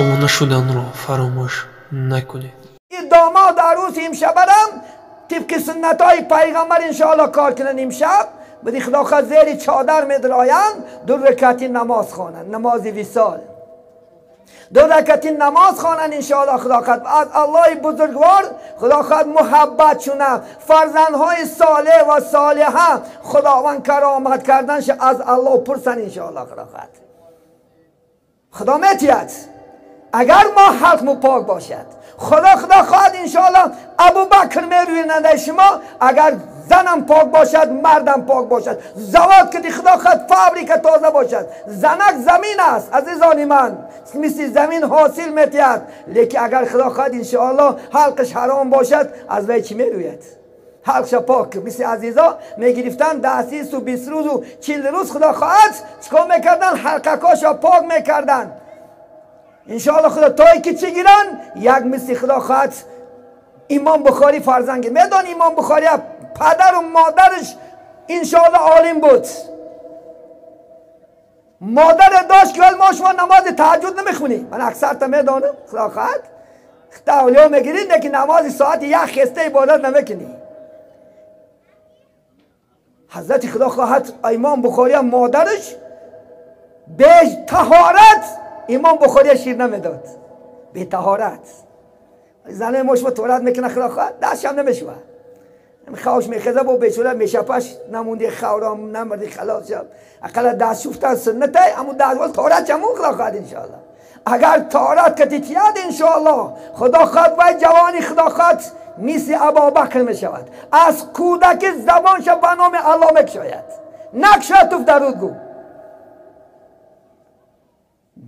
Обуна шуданро фаромӯш накунед. Домод арӯс имшабарам тибқи суннатҳои пайғамбар иншоалло кор кунанд имшаб. Биди худо хоҳад зери чодар медроянд, 2 ракати намоз хонанд, намози висол. 2 ракати намоз хонанд иншоалло худо хоҳад. Аз Аллоҳи бузургвор худо хоҳад муҳаббат шунад, фарзандҳои солеҳ ва солиҳа худованд каромат карданш аз Аллоҳ пурсанд иншоалло худо хоҳад. Худо метиҳад агар мо ҳалқму пок бошад. Худо хоҳад иншоалло Абубакр мерӯяндаи шумо агар занам пок бошад, мардам пок бошад. Завод киди худо хоҳад фабрика тоза бошад. Занак замин аст азизони ман, мисли замин ҳосил метиҳад. Лекин агар худо хоҳад иншоалло ҳалқаш ҳаром бошад, аз вай чӣ мерӯяд? ҳалқша пок мисли азизо мегирифтанд 10 рӯз, 20 рӯзу 40 рӯз худо хоҳад чикор мекарданд? Ҳалқакоша пок мекарданд. иншоалло худо тое ки чӣ гиранд? Як мисли худо хоҳад имом Бухорӣ фарзанги медон. Имом Бухорӣ падару модараш иншоалло олим буд. Модаре дошт ки мо шумо намози таҳаҷҷуд намехонем. Ман аксарта медонам худо хоҳад тавлиё мегирид, лекин намози соати 1 хеста ибодат намекунӣ. ҳазрати худо хоҳад имом Бухорӣ модараш бе таҳорат имом Бухорӣ шир намедод. Бе таҳорат. Занои мо шумо таҳорат мекунад худо хоҳад дастшам намешавад. خوش میخزه با بیچاره میشپش نموندی خورام نمردی خلاص شد. اقلا دست شفتن سنته، اما دست وال طهارت چمون خدا خواهد انشاءالله. اگر طهارت کتیتیاد انشاءالله خدا خواهد و جوانی خدا خواهد مثل ابابکر میشود. از کودک زبانش به نام الله میکشاید. نکشاید توف درود گو.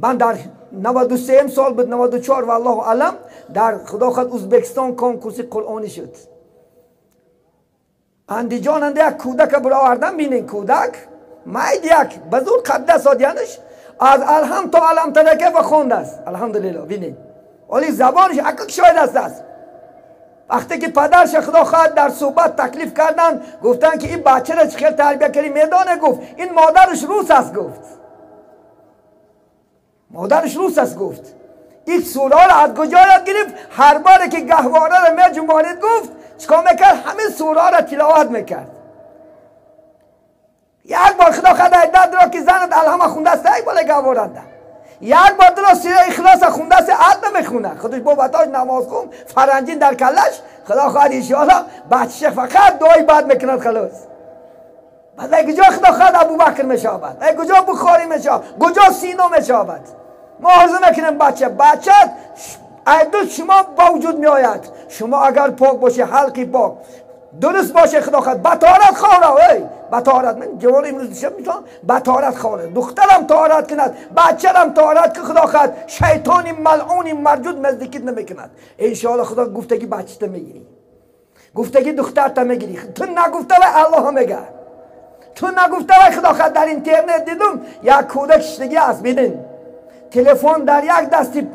من در 93 سال بود 94 والله علم در خدا خواهد ازبکستان کنکورس قرآنی شد. اندیجان انده یک کودک برآوردن. بینین کودک ماید یک بزرگ قبضه سادیانش از الهم تا علم ترکه و خوند است. الحمدلله بینین ولی زبانش اکک شاید است. وقتی که پدرش خدا خواهد در صحبت تکلیف کردن گفتن که این بچه را چه تربیه کردی میدانه؟ گفت این مادرش روس است. گفت مادرش روس است. گفت این سوره را از کجا یاد گرفت؟ هر بار که گهواره را میجنبانید گفت چیکار میکرد؟ همه سوره را تلاوت میکرد. یک بار خدا خدا عدت را که زند الهام خونده است یک بار گهوارنده، یک بار درا سوره اخلاص خونده است عد نمیخونه. خودش با بتاج نماز خون فرنجین در کلش خدا خواهد انشاءالله بچه فقط دعای بد میکند خلاص. بعد کجا خدا خواهد ابوبکر میشود؟ کجا بخاری میشود؟ کجا سینا میشود؟ ما آرزو میکنیم بچه ایدو شما با وجود می آید. شما اگر پاک باشه، حلقی پاک درست باشه خدا خواهد بطارت خواره. ای بطارت من جوان امروز دیشب میتونم بطارت خواره. دخترم طهارت کند، بچه‌م طهارت که خدا خواهد شیطانی ملعونی مرجود نزدیکیت نمیکند. انشاءالله خدا گفتگی بچه‌ت میگیری، گفتگی دخترت میگیری. تو نگفته و الله میگه. تو نگفته و خدا خواهد در اینترنت دیدم یک کودک شدگی است. ببین تلفن در یک دستی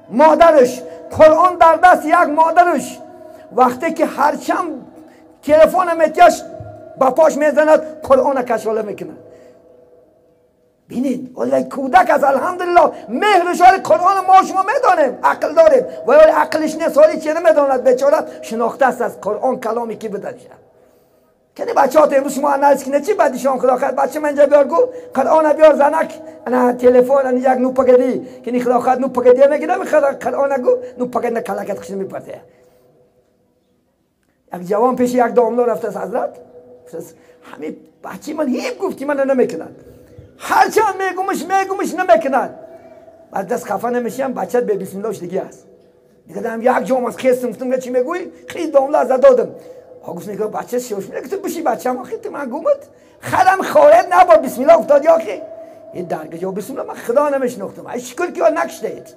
مادرش، قرآن در دست یک مادرش. وقتی که هرچند تلفن میتیاش با پاش میزند قرآن کشاله میکند. بینید ولی کودک از الحمدلله مهرش قرآن ما شما میدانیم، عقل داریم، ولی عقلش نیست، حالی چه نمیداند بیچاره شناخته است از قرآن کلامی که بدنشه. کنی بچه ها امروز شما انالیز کنه چی بدیشان خدا خواهد بچه من اینجا بیار گو قرآن بیار زنک انا تلفن انا یک نو پگدی کنی خدا خواهد نو پگدی میگیره میخواد قرآن گو نو پگد نه کلکت خشن میپرده. یک جوان پیش یک داملا رفته است حضرت همین بچه من هیچ گفتی من نمیکند، هرچند میگمش نمیکند. بعد دست خفه نمیشم بچه به بسم الله دیگه است. دیگه دم یک جام از خیستم گفتم چی میگویی؟ خیلی داملا زد دادم. گفت نگاه بچه شوش میگه تو بشی بچه ما خیلی من گومد خرم خارج نبا بسم الله افتاد یا خی این درگه جا بسم الله من خدا نمیشناختم. ای شکر که نکشتید،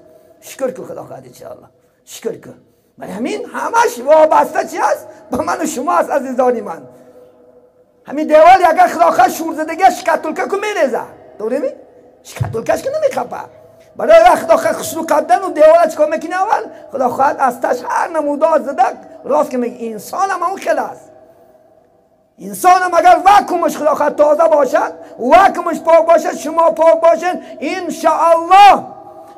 شکر که خدا خواهد انشاءالله، شکر که من همین همش وابسته چی است به من و شما است عزیزانی من. همین دیوال اگر خدا خواهد شور زدگی شکتولکه که میریزه دوره می شکتولکش که نمیخپه. برای وقت خدا خواهد خشنو قبدن و دیوال چیکار میکنه؟ اول خدا خواهد از تش هر نمودار زده راست که میگه انسان هم اون خیلی است. انسان هم اگر وکمش خدا خواهد تازه باشد، وکمش پاک باشد، شما پاک باشد، انشاءالله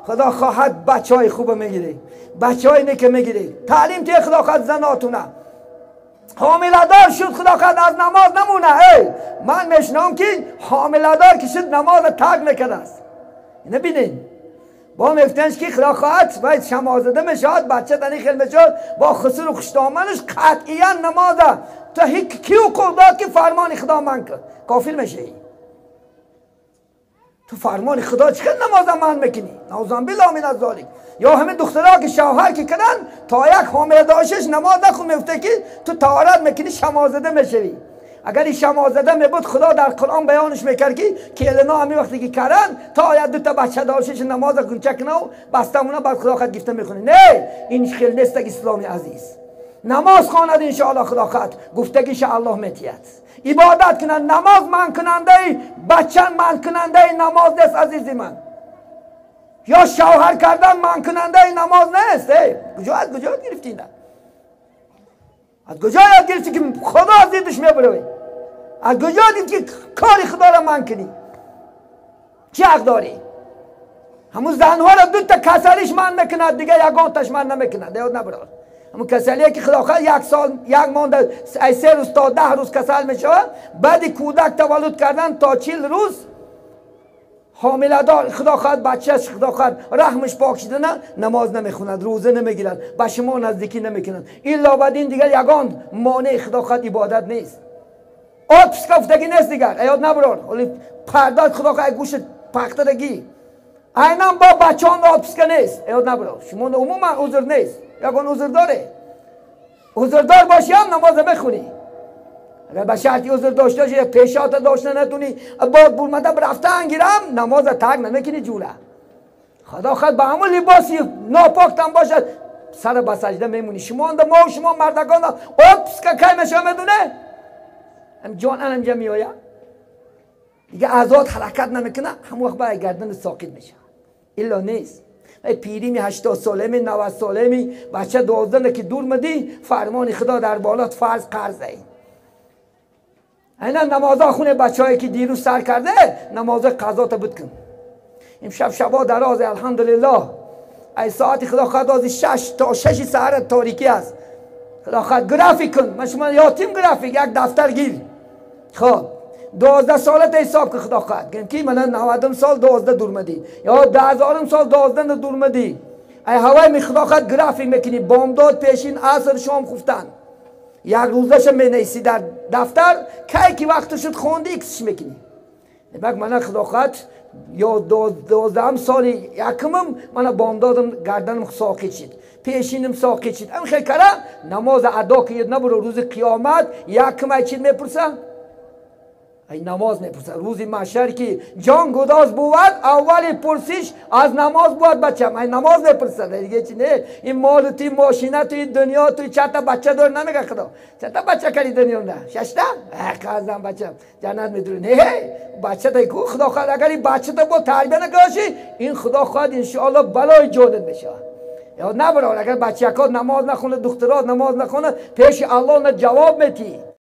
خدا خواهد بچه های خوب میگیری، بچه های نیک میگیری. تعلیم تی خدا خواهد زناتونه. حامله دار شد خدا خواهد از نماز نمونه. ای من میشنم که حامله دار که شد نماز ترک میکرده است. اینه بینین با میفتنش که خدا خواهد باید شمازده میشد، بچه دنی خیل میشد با خسر و خشتامنش قطعیا نمازه. تا هیچ کی حقوق داد که فرمان خدا من کرد کافر میشه. تو فرمان خدا چقدر نماز من میکنی؟ نعوذ بالله من از ذالک. یا همه دخترها که شوهر که کردن تا یک حامله داشتش نماز نخون، میفته که تو طهارت میکنی شمازده میشوی. اگر این شمازده میبود خدا در قرآن بیانش میکرد که النا همین وقتی که کردن تا یک دو تا بچه داشتش نماز گنچه کنه و بسته مونه بعد خدا خود گفته میخونه. نه این خیلی نیست اسلامی عزیز. نماز خواند انشاءالله خدا خود گفتگیش الله میتید. عبادت کنند، نماز من کننده بچه من کننده نماز نیست عزیزی من. یا شوهر کردن من کننده نماز نیست. ای کجا از کجا گرفتی؟ از کجا یاد گرفتی که خدا از دیدش میبروی؟ از کجا دیدی که کار خدا را من کنی؟ چی حق داری؟ همون زنها را دو تا کسلیش من میکند دیگه یگان تاش من نمیکند. یاد نبرد همون کسلیه که خدا خواهد یک سال یک ماه 3 روز تا 10 روز کسل میشه، بعد کودک تولد کردن تا 40 روز حامله دار خدا خواهد بچهش خدا خواهد رحمش پاک شده نه نماز نمیخوند، روزه نمیگیرد، به شما نزدیکی نمیکنند. الا بعد این دیگر یگان مانع خدا خواهد عبادت نیست. آب گفتگی نیست دیگر یاد نبرار. ولی پرده خدا خواهد گوش پختگی اینم با بچه‌ها آبسکه نیست. یاد نبرار شما عموما عذر نیست. یگان عذر داره، عذر دار باشی هم نماز بخونی. اگر به شرطی عذر داشته باشی پیشات داشته نتونی باد برمده رفته انگیرم نماز ترک نمیکنی جوره. خدا خود به همون لباسی ناپاک تن باشد سر به سجده میمونی. شما ما و شما مردگان آبسکه کی میشه میدونه هم جان انجا میآید دیگه آزاد حرکت نمیکنه، هم وقت باید گردن ساقط میشه. الا نیست. ای پیری می 80 ساله می 90 ساله می بچه 12 که دور مدی فرمان خدا در بالات فرض قرض ای. اینا نمازا خونه بچه‌ای که دیروز سر کرده نماز قضا تا بود کن. امشب شبا دراز الحمدلله. ای ساعت خدا خدا از 6 تا 6 سحر تاریکی است. خدا خدا گرافیک کن. من شما یاتیم گرافیک یک دفتر گیر. خب 12 ساله تا حساب که خدا خواهد که من 90 سال 12 دور مدی یا 10000 سال 12 دور مدی. ای هوای می خدا خواهد گرافیک میکنی بامداد پیشین عصر شام خفتن یک روزش می در دفتر کی که وقت شد خوندی ایکسش میکنی. بک من خدا خواهد یا 12 سال یکمم من بامدادم گردنم ساقط شد پیشینم ساقط شد. ام خیلی کرا نماز ادا که نبرو روز قیامت یکم ای چی میپرسه؟ ای نماز میپرسه. روز محشر که جان گداز بود اول پرسش از نماز بود بچم. ای نماز میپرسه دیگه چی نه. این مال توی ماشینه توی دنیا توی چند تا بچه دار نمیگه خدا چند تا بچه کردی دنیا نه 6 تا قازم بچه جنت میدونه. نه بچه تا کو خدا خواهد اگر این بچه تا با تربیت نکاشی این خدا خواهد ان شاء الله بلای جانت میشه. یا نه برادر اگر بچه‌ها نماز نخونه دخترها نماز نخونه پیش الله نه جواب میتی.